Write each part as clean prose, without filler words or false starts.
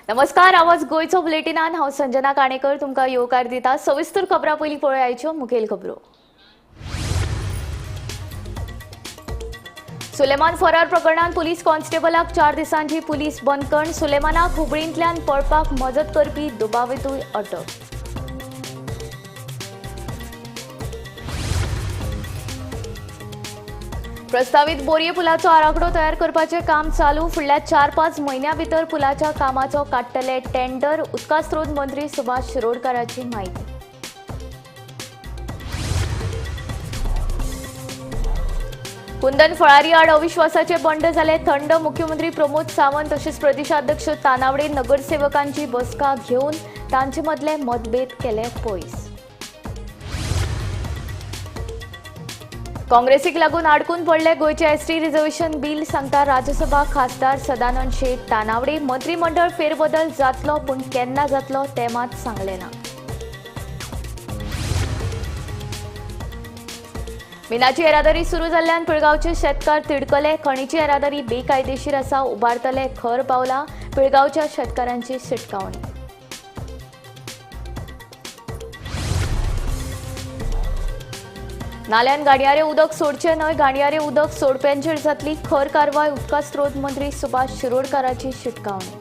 नमस्कार, आवाज गोयचो बुलेटिनान हांव संजना काणेकर तुमकां येवकार दिता। सविस्तर खबरां पयलीं पळोवया मुखेल खबरो। सुलेमान फरार प्रकरणांत पुलीस कॉन्स्टेबलाक 4 दिसांची पुलीस बंदखण। सुलेमानाक हुबळींतल्यान पळपाक मजत करपी दुबावितूय अटक। प्रस्तावित बोरये पुलाचो आराखडो तयार करपाचें काम चालू। फुडल्या 4-5 म्हयन्यां भितर पुलाच्या कामाचो काडटले टेंडर। उदका स्रोत मंत्री सुभाष शिरोडकाराची म्हायती। कुंदन फळारी आड अविश्वासाचे बंड जाले थंड। मुख्यमंत्री प्रमोद सावंत तशेंच प्रदेशाध्यक्ष तानावडे नगरसेवकांची बसका घेवन तांचे मदले मतभेद केले पयस। काँग्रेसीक लागून आडकून पडले गोंयचे एसटी रिझर्वेशन बील, सांगता राज्यसभा खासदार सदानंद शेट तानावडे। मंत्रिमंडळ फेरबदल जातलो, पूण केन्ना जातलो तें मात सांगलें ना। मिनाची येरादारी सुरू जाल्ल्यान पिळगांवचे शेतकार तिडकले। खणीची येरादारी बेकायदेशीर आसा, उबारतले खर पावलां। पिळगांवच्या शेतकारांची शिटकावणी। नाल्यान गाडयारे उदक सोडचें न्हय, गाडयारे उदक सोडप्यांचेर जातली खर कारवाय। उदका स्रोत मंत्री सुभाष शिरोडकाराची शिटकावणी।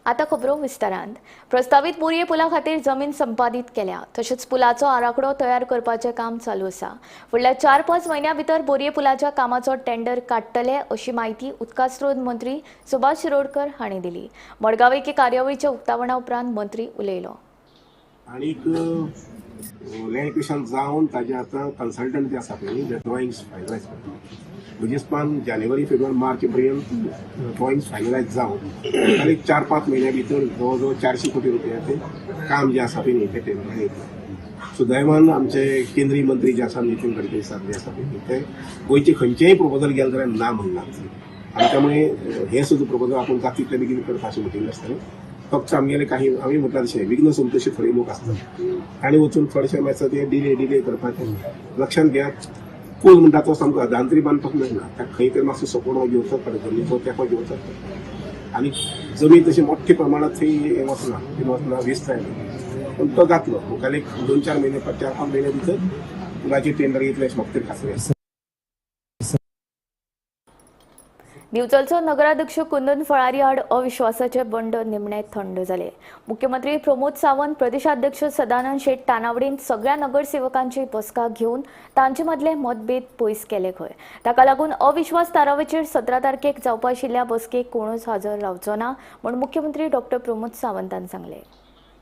आता खबरो विस्तारान। प्रस्तावित बोरये पुला खातीर जमीन संपादीत केल्या, तशेंच पुलाचो आराखडो तयार करपाचें काम चालू आसा। फुडल्या 4-5 म्हयन्यां भितर बोरये पुलाच्या कामाचो टेंडर काडटले अशी म्हायती उदका स्रोत मंत्री सुभाष शिरोडकर हांणी दिली। मडगांव एके कार्यावळीच्या उक्तावणा उपरांत मंत्री उलयलो। आनीक लँड एक्विशन जावन ताजे आतां कन्सल्टंट जे आसा पळय ड्रॉइंग्स फायनलायज करता। म्हणजे जानेवारी फेब्रुवारी मार्च पर्यंत ड्रॉइंग्स फायनलायज जावन आनी 4-5 म्हयन्या भितर जवळ जवळ 400 कोटी रुपयाचें काम जें आसा पळय तें टेंडरान येतलें। सुदैवान आमचे केंद्रीय मंत्री जे आसा नितीन गडकरी साहेब जे आसा पळय ते गोंयचे खंयचेय प्रपोजल गेले जाल्यार ना म्हणना आनी त्यामुळे हें सुद्दां प्रपोजल आपूण जाता तितले बेगीन करता अशें म्हटिल्लें आसतलें। फक्त आमगेले काही आमी म्हटलां तशें विघ्न संतोशी थोडे लोक आसतात आनी वचून थोडेशे मातसो ते डिले डिले करपाचें लक्षांत घेयात। पूल म्हणटा तो सामको अदांतरी बांदपाक मेळना, ताका खंय तरी मातसो सपोर्ट घेवचो पडटा, जमनीचो तेंको घेवचो पडटा आनी जमीन तशी मोठ्या प्रमाणात थंय हें वचना, ती वचना वेस्ट जायना, पूण तो जातलो मुखार एक 2-4 म्हयने 4-5 म्हयने भितर पुलाची टेंडर येतलें अशें म्हाका तरी खात्री आसा। दिवचलचो नगराध्यक्ष कुंदन फळारी आड अविश्वासाचे बंड निमणे थंड जाले। मुख्यमंत्री प्रमोद सावंत, प्रदेशाध्यक्ष सदानंद शेट तानावडेन सगळ्या नगरसेवकांची बसका घेवन तांचे मदले मतभेद पयस केले खंय। ताका लागून अविश्वास थारावाचेर 17 तारखेक जावपा आशिल्ल्या बसकेक कोणूच हजर रावचो ना म्हूण मुख्यमंत्री डॉक्टर प्रमोद सावंतान सांगलें।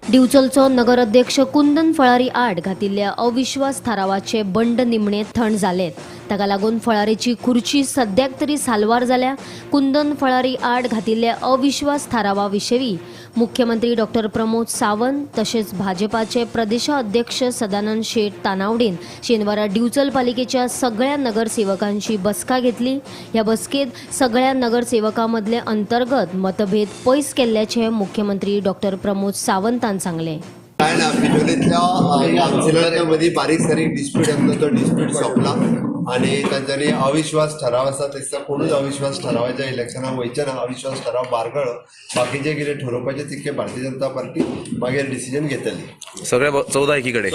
दिवचलचो नगराध्यक्ष कुंदन फळारी आड घातिल्ल्या अविश्वास थारावाचे बंड निमणे थंड जालें। ताका लागून फळारीची खुर्ची सद्याक तरी साल्वार जाल्या। कुंदन फळारी आड घातिल्ल्या अविश्वास थारावा विशीं मुख्यमंत्री डॉक्टर प्रमोद सावंत तशेंच भाजपाचे प्रदेशाध्यक्ष सदानंद शेट तानावडेन शेनवारा दिवचल पालिकेच्या सगळ्या नगरसेवकांची बसका घेतली। ह्या बसकेत सगळ्या नगरसेवकां मदले अंतर्गत मतभेद पयस केल्ल्याचे मुख्यमंत्री डॉक्टर प्रमोद सावंतान सांगले। काय ना, बिचोलींतल्या कावन्सिलरांच्या मदीं बारीक सारीक डिस्प्यूट आसलो तो डिस्प्यूट सोंपला आनी तांच्यांनी अविश्वास ठराव आसा ते कोणूच अविश्वास ठरावाच्या इलेक्शनाक वयचे ना, अविश्वास ठराव बारगळो। बाकीचे कितें ठरोवपाचें तितकें भारतीय जनता पार्टी मागीर डिसिजन घेतली। सगळे 14 एकीकडे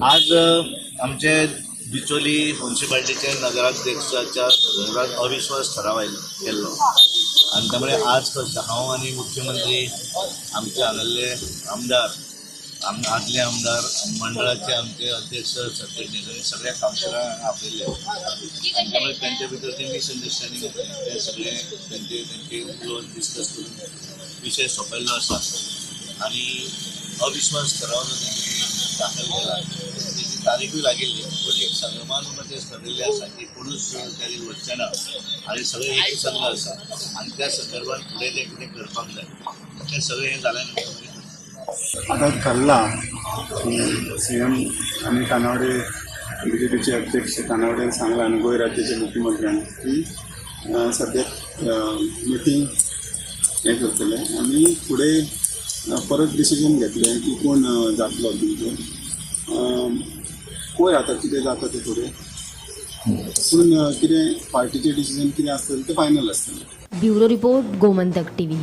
आज आमचे बिचोली म्युनिसिपालिटीचे नगराध्यक्षाच्या संदर्भात अविश्वास ठराव केल्लो आनी त्यामुळे आज हांव आनी मुख्यमंत्री आमचे हांगासरले आमदार, आदले आमदार, मंडळाचे आमचे अध्यक्ष सत्य सगळ्या कावन्सिलरांक आपयल्ले आनी त्यामुळे तांचे भितर ते मिसअंडरस्टँडींग जालें, ते सगळे तेंचे तेंचे उलोवन डिस्कस करून विशय सोंपयल्लो आसा आनी अविश्वास ठराव जो तेंच्यांनी दाखल केला तेची तारीखूय लागिल्ली, पूण एक संगमानुमतें ठरिल्लें आसा की कोणूच तारीख वचचे ना आनी सगळे एक संघ आसा आनी त्या संदर्भात फुडें तें कितें करपाक जाय तें सगळें हें जालें नंतर आता ठरला की सीएम आनी तानावडे बीजेपीचे अध्यक्ष तानावडेन सांगला आनी गोंय राज्याचे मुख्यमंत्र्यान की सद्याक मिटींग हें करतले आनी फुडें परत डिसिजन घेतलें की कोण जातलो तुमचें पळय आतां कितें जाता तें फुडें। पूण कितें पार्टीचें डिसिजन कितें आसतलें तें फायनल आसतलें. Bureau report, Gomantak TV.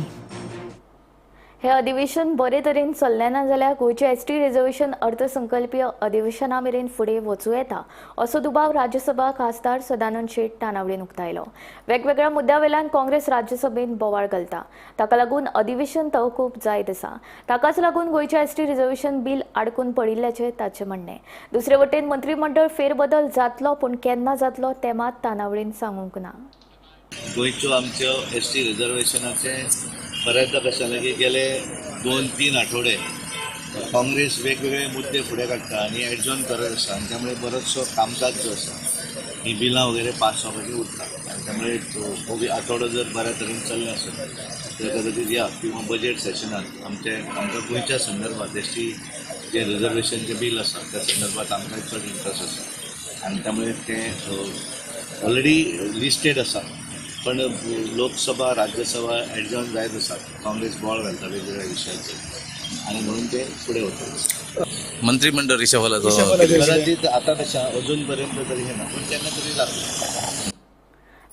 हे अधिवेशन बरे तरेन चल्लें ना जाल्यार गोंयचें एसटी रिजर्वेशन अर्थसंकल्पीय अधिवेशना मेरेन फुडें वचूं येता असो दुबाव राज्यसभा खासदार सदानंद शेट तानावडेन उक्तायलो. वेगवेगळ्या मुद्द्या वेल्यान काँग्रेस राज्यसभेन बोवाळ घालता, ताका लागून अधिवेशन तहकूब जायत आसा. ताकाच लागून गोंयचें एसटी रिजर्वेशन बील आडकून पडिल्ल्याचें ताचें म्हणणें. दुसरे वटेन मंत्रीमंडळ फेरबदल जातलो, पूण केन्ना जातलो तें मात तानावडेन सांगूंक ना. गोंयच्यो आमच्यो एस टी रिजर्वेशनाचें बऱ्याचदा कशें जालें की गेले 2-3 आठवडे काँग्रेस वेगवेगळे मुद्दे फुडें काडटा आनी एडजॉर्न करत आसा आनी त्यामुळे बरोचसो कामकाज जो आसा ही बिलां वगैरे पास जावपाची उरता आनी त्यामुळे हो आठवडो जर बऱ्या तरेन चल्लें आसत तर कदाचित या किंवा बजेट सेशनात आमचे आमकां गोंयच्या संदर्भात एस टी जे रिजर्वेशनचें बील आसा त्या संदर्भात आमकां चड इंट्रस्ट आसा आनी त्यामुळे तें ऑलरेडी लिस्टेड आसा, पण लोकसभा राज्यसभा एडजॉर्न जायत आसा. काँग्रेस बोवाळ घालता वेगवेगळ्या विशयाचेर आनी म्हणून ते फुडें वतले. मंत्रिमंडळ रिशफलाचो कदाचित आता तशें अजून पर्यंत तरी हे ना, पूण केन्ना तरी जातलें.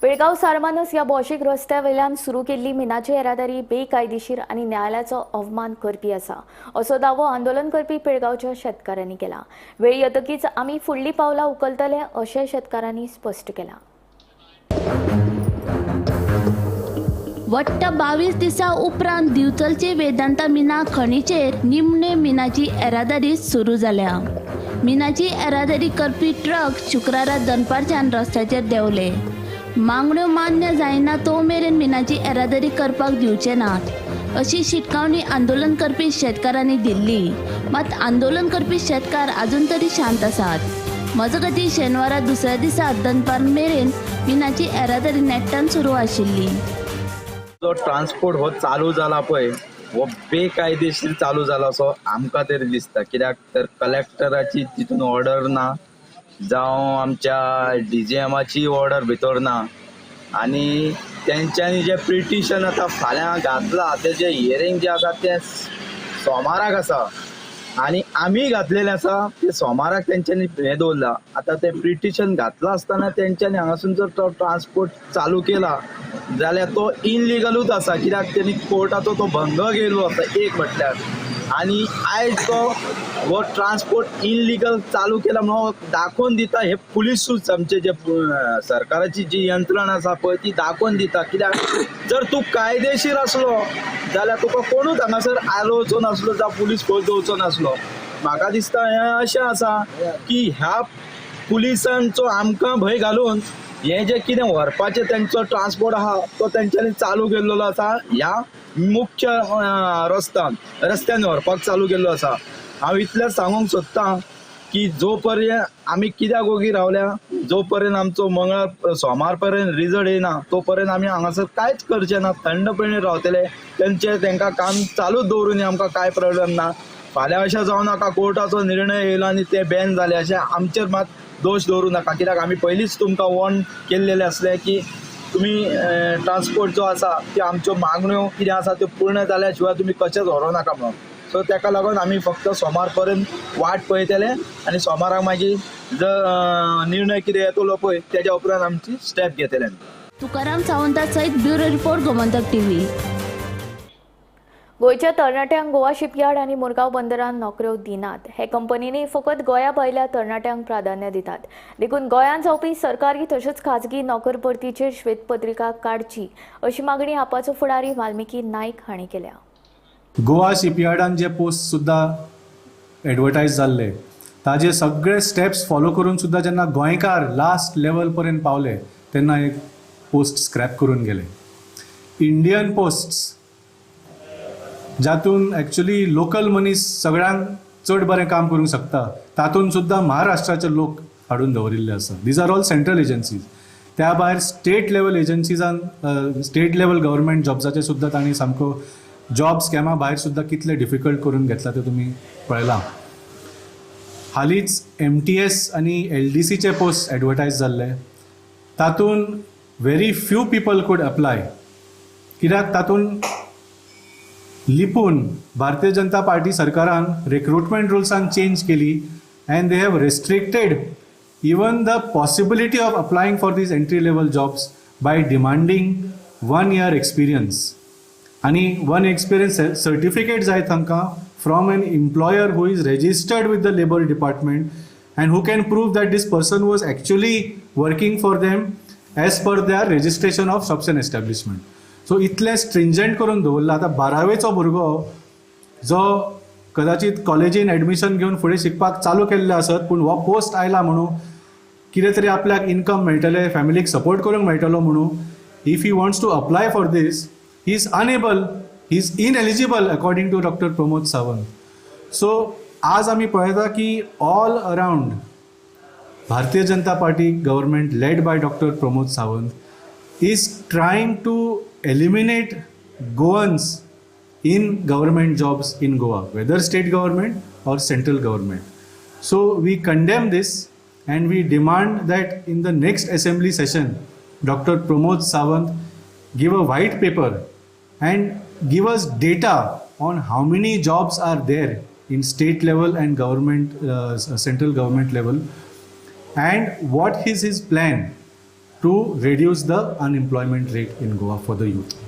बेळगांव सारमानस ह्या भौशीक रस्त्या वयल्यान सुरू केल्ली मिनाची येरादारी बेकायदेशीर आनी न्यायालयाचो अवमान करपी आसा असो दावो आंदोलन करपी बेळगांवच्या शेतकारांनी केला. वेळ येतकीच आमी फुडलीं पावलां उखलतले अशें शेतकारांनी स्पश्ट केलां. वट्ट 22 दिसां उपरांत दिवचलचे वेदांता मिना खणीचेर निमणे मिनाची येरादारी सुरू जाल्या. मिनाची येरादारी करपी ट्रक शुक्रारा दनपारच्यान रस्त्याचेर देंवले. मागण्यो मान्य जायना तो मेरेन मिनाची येरादारी करपाक दिवचे नात अशी शिटकावणी आंदोलन करपी शेतकारांनी दिल्ली. मात आंदोलन करपी शेतकार अजून तरी शांत आसात. मजगतीं शेनवारा दुसऱ्या दिसा दनपार मेरेन मिनाची येरादारी नेट्टान सुरू आशिल्ली. जो ट्रान्सपोर्ट हो चालू जाला पळय हो बेकायदेशीर चालू जाला असो आमकां तरी दिसता. कित्याक तर कलेक्टराची तितून ऑर्डर ना, जावं आमच्या डीजीएमाची ऑर्डर भितर ना, आनी तेंच्यांनी जें पिटिशन आतां फाल्यां घातलां तेजें हियरींग जें आसा तें सोमाराक आसा आनी आमी घातलेलें आसा तें सोमाराक तेंच्यांनी हें दवरलां. आतां तें पिटिशन घातलां आसतना तेंच्यांनी हांगासून जर तो ट्रान्सपोर्ट चालू केला जाल्यार तो इनलिगलूच आसा. कित्याक तेणी कोर्टाचो तो भंग केल्लो आसा एक म्हटल्यार, आनी आयज तो हो ट्रान्सपोर्ट इनलिगल चालू केला म्हणून दाखोवन दिता हे पुलिसूच आमचे जे सरकाराची जी यंत्रणा आसा पळय ती दाखोवन दिता. कित्याक जर तूं कायदेशीर आसलो जाल्यार तुका कोणूच हांगासर आलोवचो नासलो जावं पुलीस फोर्स दवरचो नासलो. म्हाका दिसता हें अशें आसा की ह्या पुलिसांचो आमकां भंय घालून हें जें कितें व्हरपाचें तेंचो ट्रान्सपोर्ट आहा तो तेंच्यांनी चालू केल्लो आसा. ह्या मुख्य रस्त्यान व्हरपाक चालू केल्लो आसा. हांव इतलेंच सांगूंक सोदतां की जो पर्यंत आमी कित्याक ओगी रावल्या, जो पर्यंत आमचो मंगळार सोमार पर्यंत रिजल्ट येयना तो पर्यंत आमी हांगासर कांयच करचे ना, थंडपणे रावतले. तेंचे तेंकां काम चालूच दवरूनी आमकां कांय प्रॉब्लम ना. फाल्यां अशें जावं नाका कोर्टाचो निर्णय येयलो आनी ते बॅन जाले अशें आमचेर मात दोश दवरूं नाका. कित्याक आमी पयलींच तुमकां वॉर्न केल्लेलें आसलें की तुमी ट्रान्सपोर्ट जो आसा त्यो आमच्यो मागण्यो कितें आसा त्यो पूर्ण जाल्या शिवाय तुमी कशेंच व्हरूं नाका म्हणून. सो ताका लागून आमी फक्त सोमार पर्यंत वाट पळयतले आनी सोमाराक मागीर जर निर्णय कितें येतलो पळय तेज्या उपरांत आमची स्टेप घेतले. तुकाराम सावंता सयत ब्युरो रिपोर्ट, गोमंतक टीव्ही. गोंयच्या तरणाट्यांक गोवा शिपयार्ड आनी मुरगांव बंदरान नोकऱ्यो दिनात. हे कंपनींनी फकत गोंया भायल्या तरणाट्यांक प्राधान्य दितात. देखून गोंयांत जावपी सरकारी तशेंच खाजगी नोकर भरतीचेर श्वेतपत्रिका काडची अशी मागणी आपाचो फुडारी वाल्मिकी नायक हांणी केल्या. गोवा शिपयार्डान जे पोस्ट सुद्दां एडवर्टायज जाल्ले ताजे सगळे स्टेप्स फॉलो करून सुद्दां जेन्ना गोंयकार लास्ट लेवल पर्यंत पावले तेन्ना एक पोस्ट स्क्रॅप करून गेले. इंडियन पोस्ट्स जातून एक्चुअली लोकल मनीस सगळ्यांक चड बरें काम करूंक शकता तातूंत सुद्दां महाराष्ट्राचे लोक हाडून दवरिल्ले आसा. These are all central agencies. त्या भायर स्टेट लेवल एजन्सीजान स्टेट लेवल गव्हर्मेंट जॉब्साचे सुद्दां तांणी सामको जॉब स्कॅमा भायर सुद्दां कितले डिफिकल्ट करून घेतला ते तुमी पळयलां. हालींच MTS आनी LDCचे पोस्ट एडवर्टायज जाल्ले तातूंत very few people could apply. कित्याक तातूंत लिपून भारतीय जनता पार्टी सरकारान रिक्रुटमेंट रुल्सान चेंज केली and they have restricted even the possibility of applying for these entry level jobs by demanding 1 year experience. आनी 1 एक्सपिरियन्स सर्टिफिकेट जाय तांकां from an employer who is registered with the labour department and who can prove that this person was actually working for them as per their registration of shops and establishment. So इतलें स्ट्रिंजंट करून दवरलां. आतां बारावेचो भुरगो जो कदाचित कॉलेजीन admission घेवन फुडें शिकपाक चालू केल्लें आसत, पूण हो पोस्ट आयला म्हणून कितें तरी आपल्याक इनकम मेळटलें, फॅमिलीक सपोर्ट करूंक मेळटलो म्हणून, if he wants to apply for this, he is unable, he is ineligible according to doctor Pramod Sawant. So आज आमी पळयता की all around Bharatiya Janata Party government led by doctor Pramod Sawant is trying to eliminate Goans in government jobs in Goa, whether state government or central government. So we condemn this and we demand that in the next assembly session, Dr. Pramod Sawant give a white paper and give us data on how many jobs are there in state level and government, central government level, and what is his plan to reduce the unemployment rate in Goa for the youth.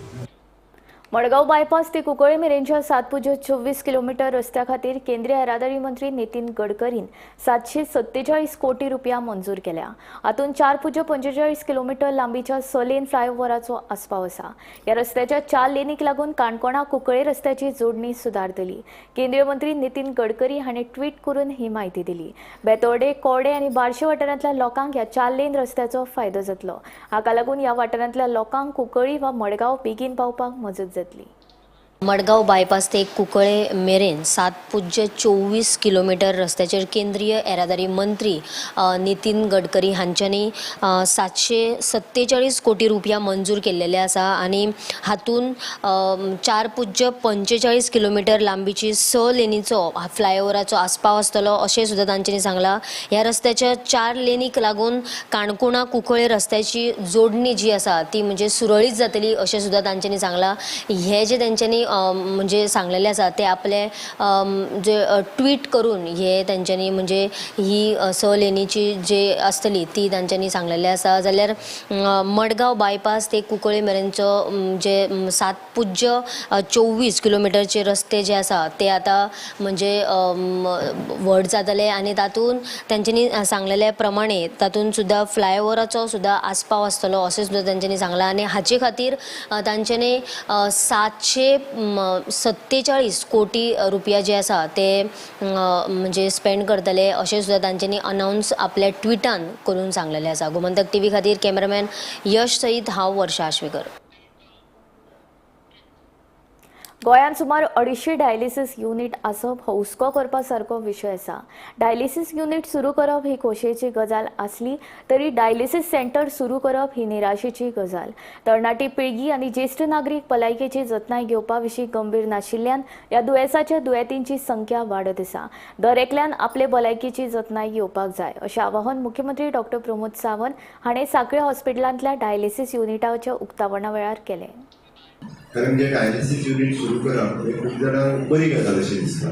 Madgaon bypass ते कुंकळ्ळे मेरेनच्या 7.24 kilometre रस्त्या खातीर केंद्रीय येरादारी मंत्री नितीन गडकरीन 747 कोटी रुपया मंजूर केल्या. हातूंत 4.45 किलोमीटर लांबीच्या 6 लेन फ्लायओव्हराचो आस्पाव आसा. ह्या रस्त्याच्या 4 लेनीक लागून काणकोणा कुंकळ्ळे रस्त्याची जोडणी सुदारतली. केंद्रीय मंत्री नितीन गडकरी हांणी ट्वीट करून ही म्हायती दिली. बेतोडे, कोडे आनी बार्शे वाठारांतल्या लोकांक ह्या 4 लेन रस्त्याचो फायदो जातलो. हाका लागून ह्या वाठारांतल्या लोकांक कुंकळ्ळी वा मडगांव बेगीन पावपाक मजत जातली. मडगांव बायपास ते कुंकळे मेरेन 7.24 किलोमीटर रस्त्याचेर केंद्रीय येरादारी मंत्री नितीन गडकरी हांच्यांनी 747 कोटी रुपया मंजूर केल्लेले आसा आनी हातून 4.45 किलोमीटर लांबीची 6 लेनीचो फ्लायओव्हराचो आस्पाव आसतलो अशें सुद्दां तांच्यांनी सांगलां. ह्या रस्त्याच्या 4 लेनीक लागून काणकोणा कुंकळे रस्त्याची जोडणी जी आसा ती म्हणजे सुरळीत जातली अशें सुद्दां तांच्यांनी सांगलां. हे जे तांच्यांनी म्हणजे सांगलेले आसा ते आपले जे ट्वीट करून हे तांच्यांनी म्हणजे ही 6 लेनीची जे आसतली ती तांच्यांनी सांगलेले आसा. जाल्यार मडगांव बायपास ते कुंकळे मेरेनचो जे 7.24 किलोमिटरचे रस्ते जे आसा ते आतां म्हणजे व्हड जातले आनी तातूंत तांच्यांनी सांगलेले प्रमाणे तातूंत सुद्दां फ्लायओव्हराचो सुद्दां आस्पाव आसतलो अशें सुद्दां तांच्यांनी सांगलां. आनी हाचे खातीर तांच्यांनी 747 कोटी रुपया जे आसा ते म्हणजे स्पेंड करतले अशें सुद्दां तांच्यांनी अनावन्स आपल्या ट्विटान करून सांगलेलें आसा. गोमंतक टीव्ही खातीर कॅमेरामॅन यश सयत हांव वर्षा आश्वेकर. गोंयांत सुमार 250 डायलिसीस युनिट आसप हो हुस्को करपा सारको विशय आसा. डायलिसीस युनिट सुरू करप ही खोशयेची गजाल आसली तरी डायलिसीस सेंटर सुरू करप ही निराशेची गजाल. तरणाटी पिळगी आनी ज्येश्ठ नागरीक भलायकेची जतनाय घेवपा विशीं गंभीर नाशिल्ल्यान ह्या दुयेंसाच्या दुयेंतींची संख्या वाडत आसा. दर एकल्यान आपले भलायकेची जतनाय घेवपाक जाय अशें आवाहन मुख्यमंत्री डॉक्टर प्रमोद सावंत हाणें सांखळे हॉस्पिटलांतल्या डायलिसीस युनिटाच्या उक्तावणा वेळार केलें. कारण म्हणजे डायलिसीस युनिट सुरू करप हे खूब जाणांक बरी गजाल अशी दिसता.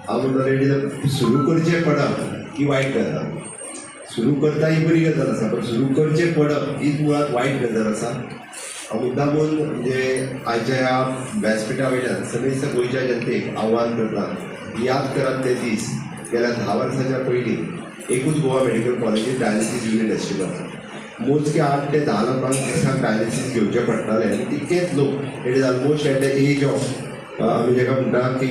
हांव म्हणटा रेडी सुरू करचें पडप ही वायट गजाल, सुरू करता ही बरी गजाल आसा, पण सुरू करचें पडप हीच मुळांत वायट गजाल आसा. हांव मुद्दामून म्हणजे आयच्या ह्या व्यासपिठा वयल्यान समेस्त गोंयच्या जनतेक आव्हान करता, याद करात ते दीस. गेल्या 10 वर्साच्या पयलीं एकूच गोवा मेडिकल कॉलेजीत डायलिसीस युनिट आशिल्लो. मोजके 8 ते 10 लोकांक दिसाक डायलिसीस घेवचें पडटालें आनी तितकेच लोक, it is almost at the age of आमी जेका म्हणटा की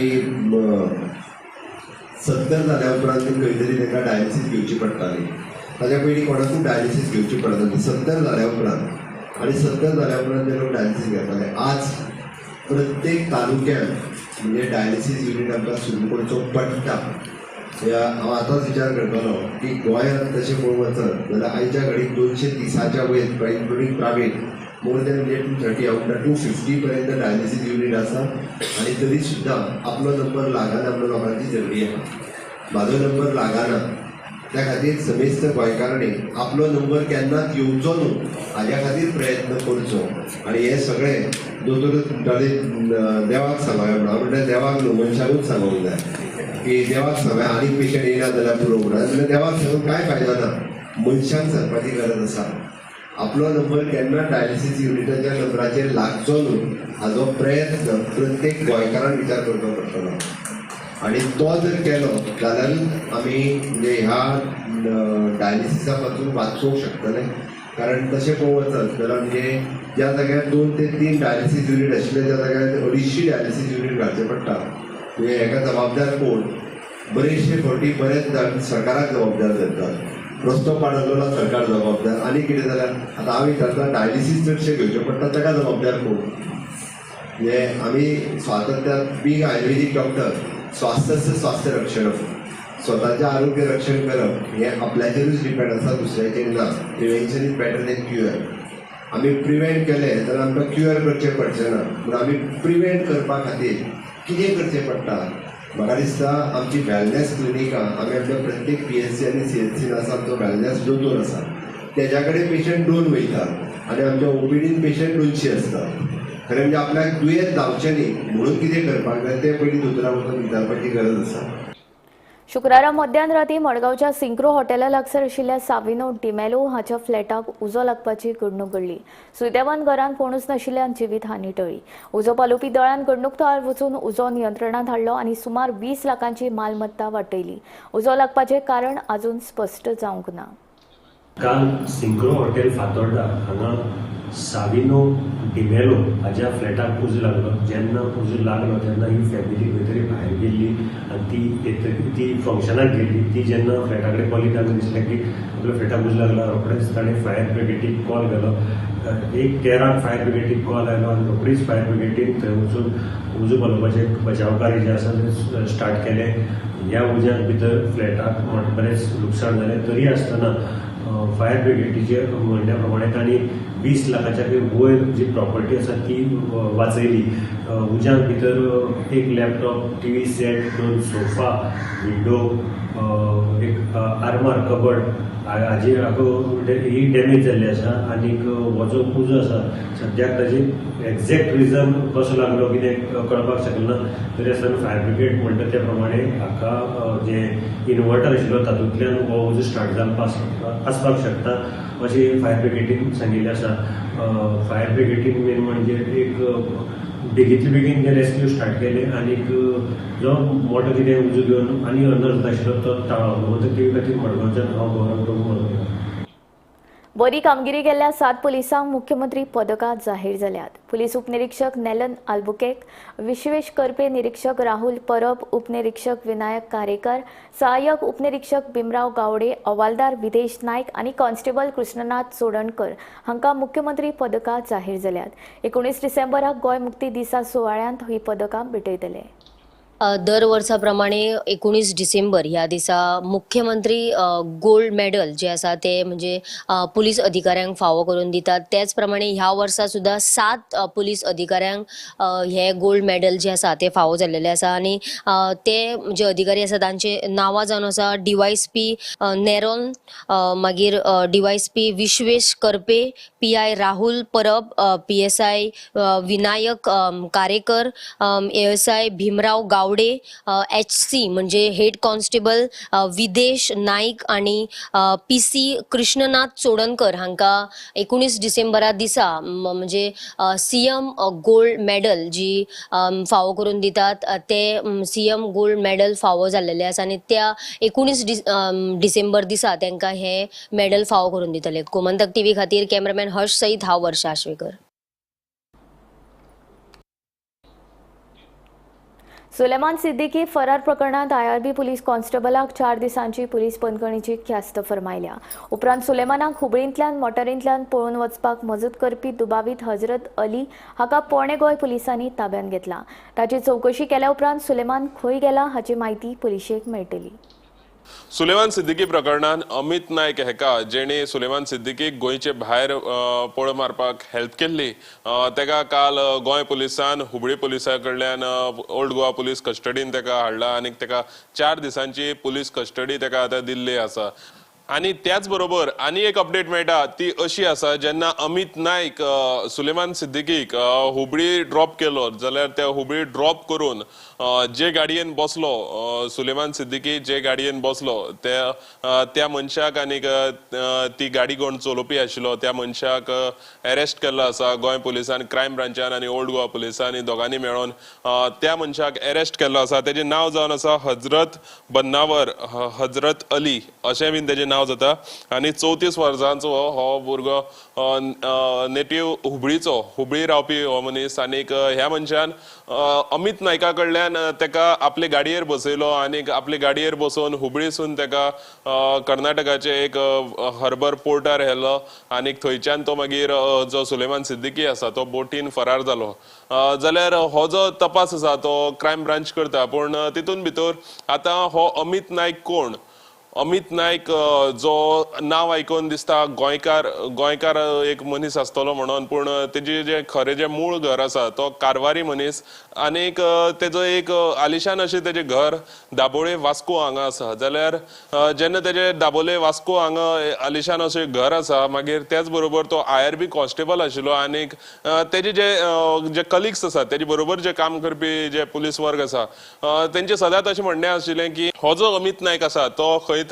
70 जाल्या उपरांत खंय तरी तांकां डायलिसीस घेवची पडटाली. ताच्या पयलीं कोणाकूच डायलिसीस घेवची पडनासली 70 जाल्या उपरांत, आनी 70 जाल्या उपरांत ते लोक डायलिसीस घेताले. आज प्रत्येक तालुक्यान म्हणजे डायलिसीस युनिट आमकां सुरू करचो पडटा. हांव आतांच विचार करतालो की गोंयांत तशें पळोवंक वचत जाल्यार आयच्या घडीक 230च्या वयर इन्क्लुडींग प्रायवेट मोर दॅन म्हणजे 230, हांव म्हणटा 250 पर्यंत डायलिसीस युनिट आसा आनी तरी सुद्दां आपलो नंबर लागना म्हणून लोकांची झगडी आसा. म्हाजो नंबर लागना, त्या खातीर समेस्त गोंयकारांनी आपलो नंबर केन्नाच येवचो न्हू हाज्या खातीर प्रयत्न करचो. आनी हें सगळें दोतोर म्हणटाले देवाक सांगोया म्हणून, हांव म्हणटा देवाक न्हू मनशाकूच सांगोंक जाय की देवाक सांगोया आनी पेशंट येयना जाल्यार पुरो म्हणून. जाल्यार देवाक सांगून कांय फायदो ना. मनशान सरपाची गरज आसा. आपलो नंबर केन्ना डायलिसीस युनिटाच्या नंबराचेर लागचो न्हू हाजो प्रयत्न प्रत्येक गोंयकारान विचार करचो पडटलो आनी तो जर केलो जाल्यारूच आमी म्हणजे ह्या डायलिसिसा पासून वाचोवंक शकतले. कारण तशें पळोवंक वचत जाल्यार म्हणजे ज्या जाग्यार 2 ते 3 डायलिसीस युनीट आशिल्ले त्या जाग्यार 250 डायलिसीस युनीट घालचे पडटा. म्हणजे हेका जबाबदार कोण? बरेचशे फावटी बरेच जाण सरकाराक जबाबदार धरतात, रस्तो पाडवलो सरकार जबाबदार आनी कितें जाल्यार आतां हांव विचारता डायलिसीस चडशें घेवचें पडटा ताका जबाबदार कोण? म्हणजे आमी स्वातंत्र्यात बींग आयुर्वेदीक डॉक्टर स्वास्थ्य स्वास्थ्य रक्षण, स्वताचें आरोग्य रक्षण करप हें आपल्याचेरूच डिपेंड आसा, दुसऱ्याचेर ना. Prevention is better than cure. आमी प्रिवेंट केलें जाल्यार आमकां क्युअर करचें पडचें ना. पूण आमी प्रिवेंट करपा खातीर कितें करचें पडटा? म्हाका दिसता आमची वेलनेस क्लिनिकां आमी आमच्या प्रत्येक PHC आनी CHC आसा आमचो वेलनेस दोतोर आसा, तेज्या कडेन पेशंट 2 वयता आनी आमच्या OPDन पेशंट 200 आसता. खरें म्हणजे आपल्याक दुयेंत जावचें न्ही म्हणून कितें करपाक जाय तें पयलीं दोतोराक वचून विचारपाची गरज आसा. शुक्रारा मध्यान राती मडगांवच्या सिंक्रो हॉटेला लागसार आशिल्ल्या साविनो डिमेलो हाच्या फ्लॅटाक उजो लागपाची घडणूक घडली. सुदैवान घरांत कोणूच नाशिल्ल्यान जिवीत हानी टळ्ळी. उजो पालोवपी दळान घडणूक थळार वचून उजो नियंत्रणांत हाडलो आनी सुमार 20 लाखांची मालमत्ता वाटयली. उजो लागपाचें कारण अजून स्पश्ट जावंक ना. काल सिंक्रो हॉटेल फातोर्डा हांगा साविनो डिमेलो हाज्या फ्लॅटाक उजो लागलो. जेन्ना उजो लागलो तेन्ना ही फॅमिली खंय तरी भायर गेल्ली आनी ती फंक्शनाक गेल्ली. ती जेन्ना फ्लॅटा कडेन पावली तांकां दिसलें की आपल्या फ्लॅटाक उजो लागला. रोखडेच ताणें फायर ब्रिगेडीक कॉल केलो. 1:13 फायर ब्रिगेडीक कॉल आयलो आनी रोखडीच फायर ब्रिगेडीन थंय वचून उजो पालोवपाचें बचाव कार्य जें आसा तें स्टार्ट केलें. ह्या उज्याक भितर फ्लॅटाक बरेंच लुकसाण जालें. तरी आसतना फायर ब्रिगेडीचे म्हणण्या प्रमाणे तांणी 20 लाखाच्या वयर जी प्रॉपर्टी आसा ती वाचयली. उज्याक भितर एक laptop, TV set, 2 sofa, window, एक आर्मार कबड हाजी ही डॅमेज जाल्ली आसा. आनीक हो जो उजो आसा सद्याक ताजी एग्जॅक्ट रिजन कसो लागलो कितें कळपाक शकलें ना. तरी आसतना फायर ब्रिगेड म्हणटा त्या प्रमाणे हाका जे इन्वर्टर आशिल्लो तातूंतल्यान हो उजो स्टार्ट जावपाक आसपाक शकता अशें फायर ब्रिगेडीन सांगिल्लें आसा. फायर ब्रिगेडीन मेन म्हणजे एक बेगींतले बेगीन ते रेस्क्यू स्टार्ट केले आनीक जो मोटो कितें उजो घेवन आनी अनर्थ आशिल्लो तो टाळ्ळो. गोमंतक टीव्ही खातीर मडगांवच्यान हांव गौरव प्रभू मडगांवकार. बरी कामगिरी केल्ल्या 7 पुलिसांक मुख्यमंत्री पदकां जाहीर जाल्यात. पुलीस उपनिरीक्षक नेलन आल्बुकेक, विश्वेश करपे, निरीक्षक राहुल परब, उपनिरीक्षक विनायक कारेकर, सहाय्यक उपनिरीक्षक भीमराव गावडे, हवालदार विदेश नायक आनी कॉन्स्टेबल कृष्णनाथ चोडणकर हांकां मुख्यमंत्री पदकां जाहीर जाल्यात. 19 डिसेंबराक गोंय मुक्ती दिसा सुवाळ्यांत ही पदकां भेटयतले. दर वर्सा प्रमाणे 19 डिसेंबर ह्या दिसा मुख्यमंत्री गोल्ड मेडल जे आसा ते म्हणजे पुलीस अधिकाऱ्यांक फावो करून दितात. त्याच प्रमाणे ह्या वर्सा सुद्दां 7 पुलीस अधिकाऱ्यांक हे गोल्ड मेडल जे आसा ते फावो जाल्लेले आसा. आनी ते जे अधिकारी आसा तांचे नांवां जावन आसा DYSP Neron, मागीर DYSP Vishwesh Karpe, PI Rahul Parab, PSI Vinayak Karekar, ASI Bhimrao Gawade, HC म्हणजे हेड कॉन्स्टेबल विदेश नाईक आणि PC Krishnanath Chodankar हांकां 19 डिसेंबरा दिसा म्हणजे CM gold medal जी फावो करून दितात ते CM gold medal फावो जाल्लेले आसा. आनी त्या 19 डिसेंबर दिसा तांकां हे मेडल फावो करून दितले. गोमंतक टीव्ही खातीर कॅमेरामॅन हर्ष सईत, हांव वर्षा आश्वेकर. सुलेमान सिद्दीकी फरार प्रकरणात IRB police कॉन्स्टेबलाक 4 दिसांची पुलीस बंदखणीची ख्यास्त फर्मायल्या. उपरांत सुलेमानाक हुबळींतल्यान मोटारींतल्यान पळून वचपाक मजत करपी दुबावीत हजरत अली हाका पोणे गोंय पुलिसांनी ताब्यांत घेतला. ताची चवकशी केल्या उपरांत सुलेमान खंय गेला हाची म्हायती पुलिशेक मेळटली. सुलेमान सिद्दीकी प्रकरणान अमित नायक हेका जेणे सुलेमान सिद्दीकीक गोंयचे भायर पळ मारपाक हेल्प केल्ली तेका काल गोंय पुलिसान हुबळी पुलिसा कडल्यान ओल्ड गोवा पुलीस कस्टडीन तेका हाडला आनी तेका 4 दिसांची पुलीस कस्टडी तेका आतां दिल्ली आसा. आनी त्याच बरोबर आनी एक अपडेट मेळटा ती अशी आसा, जेन्ना अमित नायक सुलेमान सिद्दीकीक हुबळी ड्रॉप केलो जाल्यार त्या हुबळी ड्रॉप करून जे गाडयेन बसलो सुलेमान सिद्दीकी जे गाडयेन बसलो त्या मनशाक आनीक ती गाडी कोण चलोवपी आशिल्लो त्या मनशाक अरेस्ट केल्लो आसा गोंय पुलिसान, क्रायम ब्रांचान आनी ओल्ड गोवा पुलिसांनी दोगांनी मेळोन त्या मनशाक अरेस्ट केल्लो आसा. तेजें नांव जावन आसा हजरत बन्नावर हजरत अली अशें बीन तेजें नांव जाता आनी 34 वर्सांचो हो भुरगो नेटीव हुबळीचो, हुबळी रावपी हो मनीस. आनीक ह्या मनशान अमित नायका कडल्यान तेका आपले गाडयेर बसयलो आनीक आपले गाडयेर बसोवन हुबळीसून तेका कर्नाटकाचे एक हर्बर पोर्टार व्हेलो आनीक थंयच्यान तो मागीर जो सुलेमान सिद्दीकी आसा तो बोटीन फरार जालो. जाल्यार हो जो तपास आसा तो क्रायम ब्रांच करता, पूण तितून भितर आतां हो अमित नायक कोण? अमित नायक जो नांव आयकून दिसता गोंयकार गोंयकार एक मनीस आसतलो म्हणून, पूण तेजी जे खरें जें मूळ घर आसा तो कारवारी मनीस आनीक तेजो एक आलिशान अशें तेजें घर दाबोळे वास्को हांगा आसा. जाल्यार जेन्ना तेजें दाबोळे वास्को हांगा आलिशान अशें घर आसा, मागीर त्याच बरोबर तो IRB constable आशिल्लो आनीक तेजे जे जे कलिग्स आसात तेजे बरोबर जे काम करपी जे पुलीस वर्ग आसा तेंचे सदांच अशें म्हणणें आशिल्लें की हो जो अमित नायक आसा तो खंय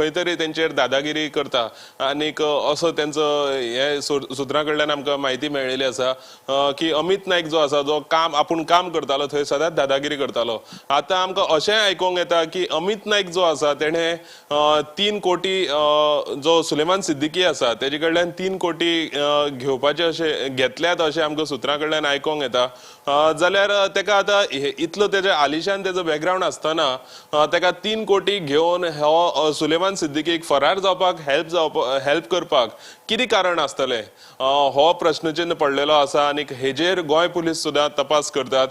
तरी तेंचेर दादागिरी करता आनीक असो तेंचो हे सुत्रां कडल्यान आमकां म्हायती मेळिल्ली आसा की अमित नायक जो आसा जो काम आपूण काम करतालो थंय सदांच दादागिरी करतालो. आतां आमकां अशेंय आयकूंक येता की अमित नायक जो आसा तेणें 3 कोटी जो सुलेमान सिद्दीकी आसा तेजे कडल्यान 3 कोटी घेवपाचे अशें घेतल्यात अशें आमकां सुत्रां कडल्यान आयकूंक येता. जाल्यार तेका आतां इतलो तेजे आलिशान तेजो बॅकग्रावंड आसतना तेका 3 कोटी घेवन हो सुलेमान सिद्दीकीक फरार जावपाक हेल्प करपाक कितें कारण आसतलें हो प्रश्नचिन्ह पडलेलो आसा आनी हेजेर गोंय पुलीस सुद्दां तपास करतात.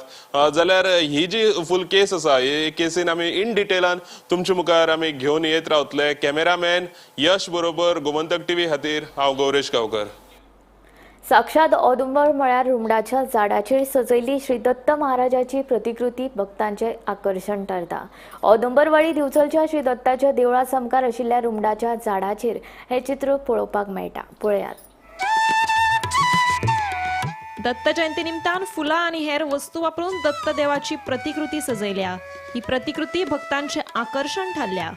जाल्यार ही जी फूल केस आसा हे केसीन आमी इन डिटेलान तुमचे मुखार आमी घेवन येत रावतले. कॅमेरामॅन यश बरोबर गोमंतक टीव्ही खातीर हांव गौरेश गांवकर. साक्षात औदुंबर म्हळ्यार रुमडाच्या झाडाचेर सजयल्ली श्री दत्त महाराजाची प्रतिकृती भक्तांचे आकर्शण थारता. औदुंबरवाडी दिवचलच्या श्री दत्ताच्या देवळा सामकार आशिल्ल्या रुमडाच्या झाडाचेर हे चित्र पळोवपाक मेळटा. पळयात. दत्त जयंती निमतान फुलां आनी हेर वस्तू वापरून दत्तदेवाची प्रतिकृती सजयल्या. ही प्रतिकृती भक्तांचे आकर्शण थारल्या.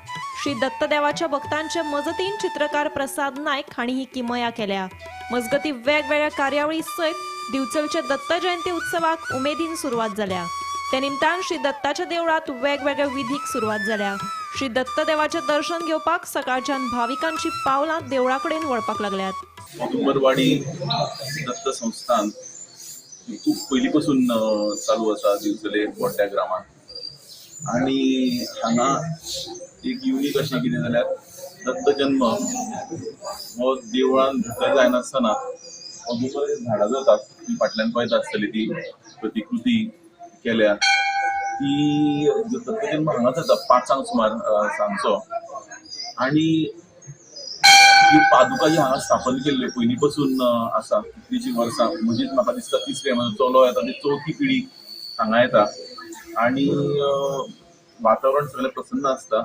श्री दत्तदेवाच्या भक्तांच्या मजतीन चित्रकार प्रसाद नायक हांणी ही किमया केल्या. मजगती वेगवेगळ्या कार्यावळी सयत दिवचलच्या दत्त जयंती उत्सवाक उमेदीन सुरवात जाल्या. ते निमतान श्री दत्ताच्या देवळात वेगवेगळ्या विधीक सुरवात जाल्या. श्री दत्तदेवाचें दर्शन घेवपाक सकाळच्यान भाविकांची पावलां देवळा कडेन वळपाक लागल्यात. औदुंबरवाडी दत्त संस्थान खूब पयलीं पासून चालू आसा दिवचले बोड्ड्या ग्रामांत आनी हांगा एक युनीक अशें कितें जाल्यार दत्त जन्म हो देवळान भितर जायनासतना औदुंबर झाडां जातात ती फाटल्यान पळयता आसतली ती प्रतिकृती केल्या ती दत्त जन्म हांगा जाता 5 सुमार सांजचो आनी ही पादुका जी हांगा स्थापन केल्ली पयलीं पासून आसा कितलींशीं वर्सां, म्हणजेच म्हाका दिसता तिसरें म्हणजे चलो येता ती चवथी पिढी हांगा येता आनी वातावरण सगळें प्रसन्न आसता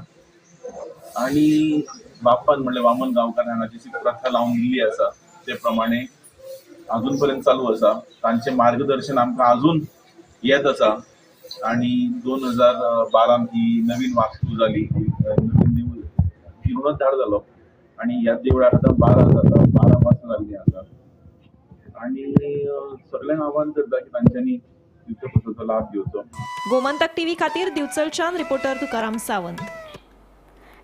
आनी बाप्पान म्हणल्यार वामन गांवकार हांगा जी प्रथा लावन दिल्ली आसा ते प्रमाणे अजून पर्यंत चालू आसा. तांचें मार्गदर्शन आमकां अजून येत आसा आनी 2012 ही नवीन वास्तू जाली, नवीन देवूळ जिर्णोद्धार जालो आनी ह्या देवळाक आतां 12 वर्सां जाल्लीं आसा आनी सगळ्यांक आव्हान करता की तांच्यांनी दिवचो लाभ घेवचो. गोमंतक टीव्ही खातीर दिवचलच्यान रिपोर्टर तुकाराम सावंत.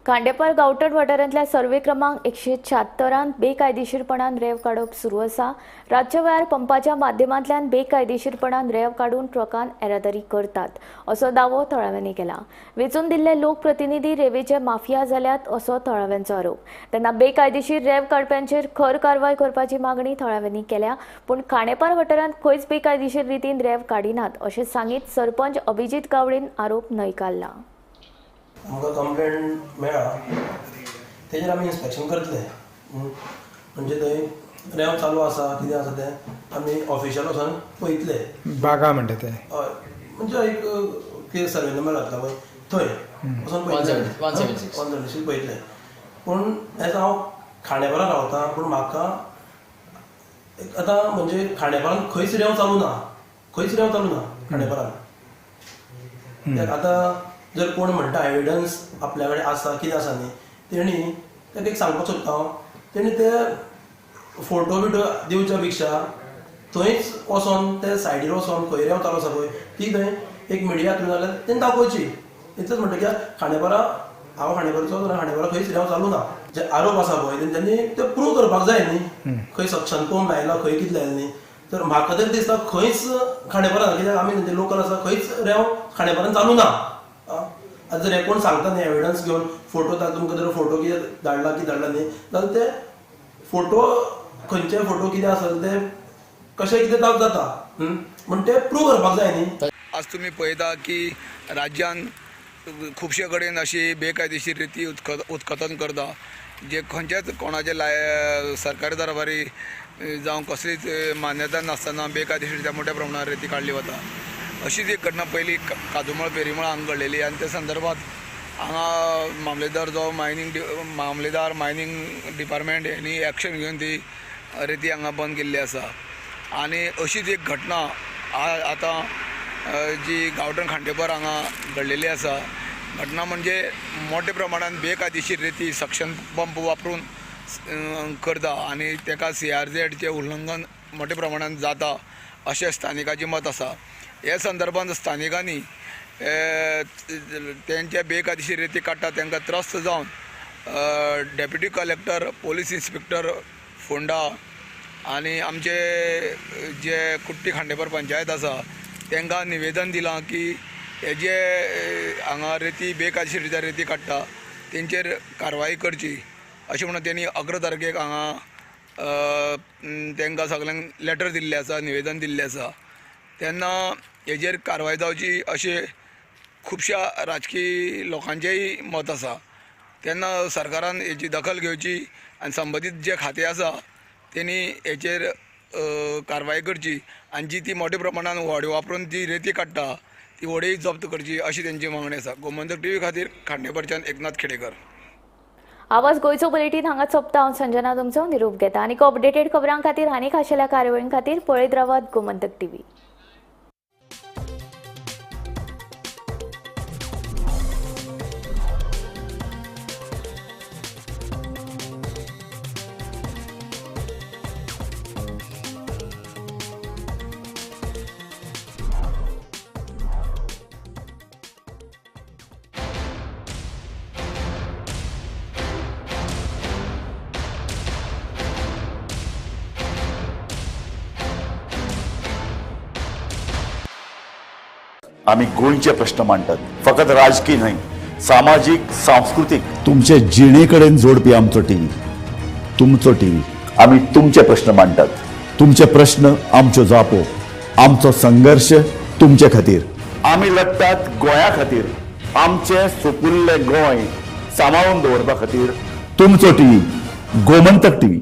खांडेपार गावटण वाठारांतल्या सर्वे क्रमांक 176 बेकायदेशीरपणान रेंव काडप सुरू आसा. रातच्या वेळार पंपाच्या माध्यमांतल्यान बेकायदेशीरपणान रेंव काडून ट्रकान येरादारी करतात असो दावो थळाव्यांनी केला. वेंचून दिल्ले लोकप्रतिनिधी रेंवेचे माफिया जाल्यात असो थळाव्यांचो आरोप. तेन्ना बेकायदेशीर रेंव काडप्यांचेर खर कारवाय करपाची मागणी थळाव्यांनी केल्या. पूण खांडेपार वाठारांत खंयच बेकायदेशीर रितीन रेंव काडिनात अशें सांगीत सरपंच अभिजीत गावडेन आरोप न्हयकारला. आमकां कंप्लेंट मेळ्ळा तेजेर आमी इन्स्पेक्शन करतले, म्हणजे थंय रेंव चालू आसा कितें आसा तें आमी ऑफिशियल वचोन पळयतले. बागा म्हणटा ते हय, म्हणजे एक कितें सर्वे नंबर घातला पळय थंय वचोन पळयतले, 176 पळयतले. पूण एज हांव खांडेपारा रावता, पूण म्हाका आतां म्हणजे खांडेपारान खंयच रेंव चालू ना, खंयच रेंव चालू ना खांडेपारान. कित्याक आतां जर कोण म्हणटा एविडन्स आपल्या कडेन आसा कितें आसा न्ही, तेणी ताका एक सांगपाक सोदता हांव, तेणी ते फोटो बिटो दिवच्या पेक्षा थंयच वचोन ते सायडीर वचोन खंय रेंव चालू आसा पळय ती थंय एक मिडिया थ्रू जाल्यार तेणी दाखोवची. इतलेंच म्हणटा कित्याक खांडेपारा हांव खांडेपारचो जाल्यार खांडेपारा खंयच रेंव चालू ना. जे आरोप आसा पळय तेंच्यांनी ते प्रूव करपाक जाय न्ही, खंय सक्शन पंप लायला खंय कितें लायला न्ही. तर म्हाका तरी दिसता खंयच खांडेपारान, कित्याक आमी तेंचे लोकल आसा, खंयच रेंव खांडेपारान चालू ना. आतां जर हे कोण सांगता न्ही एविडन्स घेवन फोटो, तुमकां जर फोटो कितें धाडला कितें धाडला न्ही जाल्यार ते फोटो खंयचे फोटो कितें आसत ते कशें कितें जाता म्हण ते प्रूव करपाक जाय न्ही. आज तुमी पळयता की राज्यान खुबशे कडेन अशी बेकायदेशीर रिती उत्खनन करता, जे खंयच्याच कोणाचे सरकारी दरबारी जावं कसलीच मान्यता नासतना बेकायदेशीर रित्या मोठ्या प्रमाणात रेती काडली वता. अशीच एक घटना पयली काजूमळ पेरीमळ हांगा घडलेली आनी त्या संदर्भात हांगा मामलेदार जो मामलेदार मायनींग डिपार्टमेंट यांनी एक्शन घेवन ती रेती हांगा बंद केल्ली आसा. आनी अशीच एक घटना आतां जी गांवठण खांडेपार हांगा घडलेली आसा. घटना म्हणजे मोठ्या प्रमाणान बेकायदेशीर रेती सक्शन पंप वापरून करता आनी ताका CRZचें उल्लंघन मोठ्या प्रमाणान जाता अशें स्थानिकाचें मत आसा. ह्या संदर्भात स्थानिकांनी तेंचे बेकायदेशीर रेती काडटा तांकां त्रस्त जावन deputy collector, police inspector Ponda आनी आमचे जे कुट्टी खांडेपार पंचायत आसा तांकां निवेदन दिलां की हे जे हांगा रेती बेकायदेशीर रित्या रेती काडटा तेंचेर कारवाई करची अशें म्हणून तेणी 11 तारखेक हांगा तांकां सगल्यांक लेटर दिल्लें आसा, निवेदन दिल्लें आसा. तेन्ना हेजेर कारवाय जावची अशें खुबश्या राजकीय लोकांचेंय मत आसा. तेन्ना सरकारान हेची दखल घेवची आनी संबंदीत जे खातें आसा तेणी हेचेर कारवाय करची आनी जी ती मोठ्या प्रमाणान व्हडें वापरून जी रेती काडटा ती व्हडेंय जप्त करची अशी तेंची मागणी आसा. गोमंतक टीव्ही खातीर खांडेपारच्यान एकनाथ खेडेकर. आवाज गोंयचो बुलेटीन हांगा सोंपता. हांव संजना तुमचो निरोप घेता. आनी अपडेटेड खबरां खातीर आनी खाशेल्या कार्यावळीं खातीर पळयत रावात गोमंतक टीव्ही. आमी गोंयचे प्रश्न मांडटात, फकत राजकीय न्हय, सामाजीक, सांस्कृतीक, तुमचे जिणे कडेन जोडपी आमचो टीव्ही, तुमचो टीव्ही. आमी तुमचे प्रश्न मांडटात, तुमचे प्रश्न आमच्यो जापो, आमचो संघर्श तुमचे खातीर. आमी लढटात गोंया खातीर, आमचें सुपुल्लें गोंय सांबाळून दवरपा खातीर. तुमचो टीव्ही, गोमंतक टीव्ही.